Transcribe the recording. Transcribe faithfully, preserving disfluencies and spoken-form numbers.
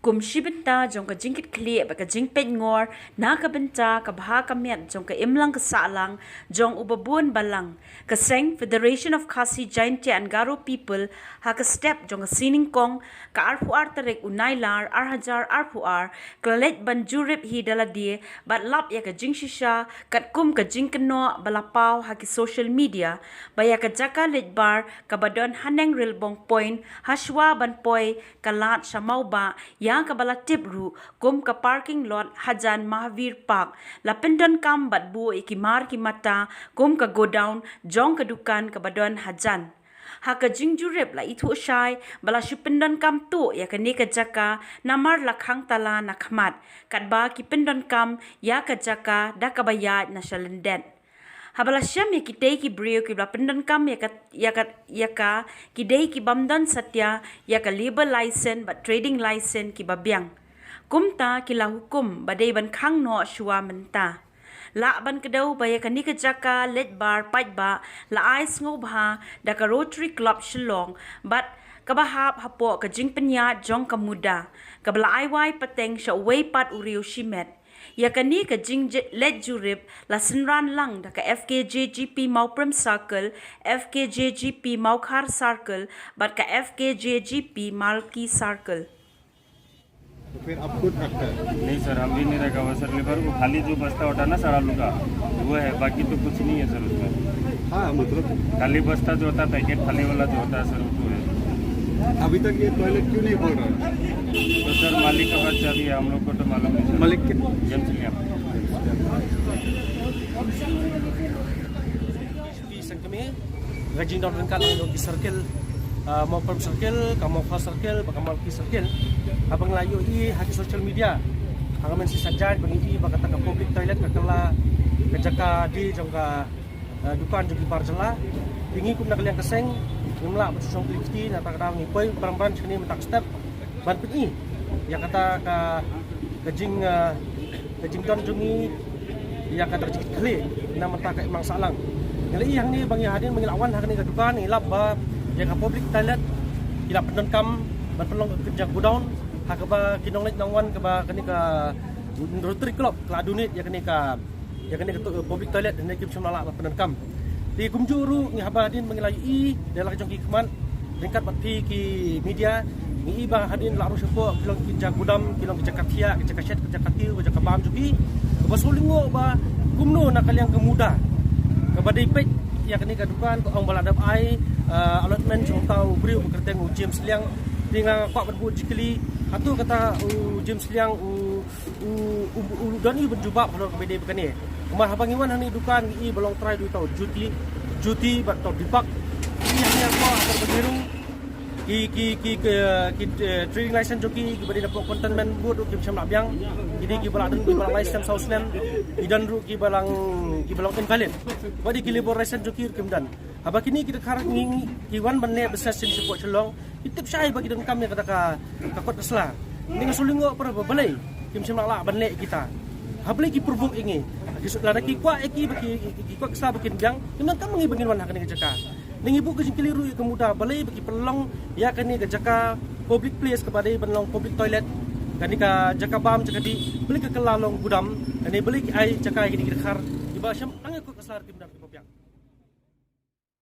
Kum shi bynta jong ka jingkitkhlieh bad ka jingpeitngor na ka bynta ka bha ka miat jong ka imlang ka sahlang jong uba bun balang, ka seng Federation of Khasi Jaintia and Garo People ha ka step jong ka sngi nyngkong, ka arphew ar tarik u Nailar ar hajar arphew ar, ka la leit ban jurip hi da lade bad lap ïa ka jingshisha katkum ka jingkynnoh ba la paw ha ki social media ba ïa ka jaka leit bar kaba don haneng Rilbong Point, hashwa ban poi ka lad sha Mawbah, ïa kaba la tip ruh kum ka parking lot hajan Mahavir Park, la pyndonkam bad buh ïa ki mar ki mata kum ka godown jong ka dukan kaba don hajan. Ha ka jingjurip la ithuh shai ba la shu pyndonkam tuh ïa kane ka jaka namar la khang tala na khmat, katba ki pyndonkam ïa ka jaka da kaba ïaid na sha lyndet. Haba la shem ïa kitei ki briew kiba la pyndonkam ïa ka, ïa ka, ïa ka, ki dei ki bym don satia ïa ka labour license bad trading license kiba biang. Kumta ki la hukum ba dei ban khang noh shuwa mynta. Lah ban kdew ba ïa kane ka jaka leit bar paidbah la ai sngewbha da ka Rotary Club Shillong bad kaba hap hapoh ka jingpynïaid jong ka MUDA, kaba la ai wai pateng sha uwei pat u riew shimet. Ïa kane ka jingleit jurip la synran lang da ka F K J G P Mawprem Circle, F K J G P Mawkhar Circle bad ka F K J G P Malki Circle. तो फिर आप खुद रखता है? नहीं सर, हम भी नहीं रखा हुआ सर। लेबर वो खाली जो बस्ता होता है ना सर आलू का, वो है, बाकी तो कुछ नहीं है सर उसमें। हाँ, मतलब खाली बस्ता जो होता है, पैकेट खाली वाला जो होता है सर, वो है। अभी तक ये टॉयलेट क्यों नहीं खोल रहा है? तो सर मालिक का बात चाबी है, हम लोग को तो मालूम नहीं सर। मालिक के जेम्स लियाम। Ki seng kmie, ka jingdon ryngkat lang jong ki circle, ah, Mawprem Circle, ka Mawkhar Circle, bad ka Malki Circle. Haba ngi la ïohi ha ki social media, ha ka mynta shi saitjaiñ ba ngi i ba kata ka public toilet ka kylla ka jaka die jong ka, ah, dukan jong ki bar jylla. Te ngi kum na ka liang ka seng ngim lah ban shu shong kylli kti, nangta ka daw ngi poi bran bran shane mynta ka step ban pyni ïa kata ka, ka jing, ah, ka jingdon jong ngi ïa kata ka jingkitkhlieh na mynta ka imlang sahlang. Ngi la ïohi hangne ba ngi hadien ba ngi la wan ha kane ka dukan ngi lap ba ïa ka public toilet ki la pyndonkam ban pynlong ka kynja godown, ha kaba ki nongleit nongwan kaba kane ka Rotary Club ka la donate ïa kane ka ïa kane ka to-, public toilet, hynrei kim shym la lah ban pyndonkam. Te kumjuh ruh ngi haba hadien ba ngi la ïohi da la ka jong ki khmat ryngkat bad phi ki media, ngi i ba hadien la ruh shapoh ki long ki jaka godown, ki long ki jaka thiah, ki jaka shet, ki jaka tiew, ki jaka bam jong ki. Kaba sngewlyngngoh ba kumno na ka liang ka MUDA kaba dei peit ïa kane ka dukan ka ong ba la dep ai, ah, allotment jong uta u briew ba kyrteng u James Liang. Te nga kwah ban buh jingkylli, hato kata u James Liang u u, u, u don i ban jubab halor kaba dei ba kane. Kumba haba ngi wan hangne dukan ngi i ba long trai dui tau Jyoti, Jyoti bad tau Deepak. Ngi hangne ko akan ba ngi rung ki ki ki ki, ki eh, trading license jong ki kiba dei na pok containment board ruh kim shym la biang. Ki dei kiba la don kiba la license saw snem. Ki don ruh kiba lang kiba long invalid. Ba dei ki labour license jong ki ruh kim don. Haba kine ki dkhar ngi ngi ki wan ban leh business sha pok Shillong. Ki tip shai ba ki donkam ïa kata ka, ka kot ka sla. Ngi nga shu lyngngoh para ba balei kim shym lah lah ban leh kita. Ha balei ki provoke ïa ngi. Ki shu lada ki kwah ïa ki ba ki, ki, ki kot ka sla ba kin biang, kim donkam ngi ba ngin wan ha kane ka jaka. Ngi buh ka jingkylli ruh ïa ka MUDA balei ba ki pynlong ïa kane ka jaka public place kaba dei ban long public toilet. Kane ka jaka bam jaka dih balei ka kylla long godown. Kane balei ki ai jaka ïa kine ki dkhar kiba shym tang ïa kot ka sla ruh kim donkam kiba biang.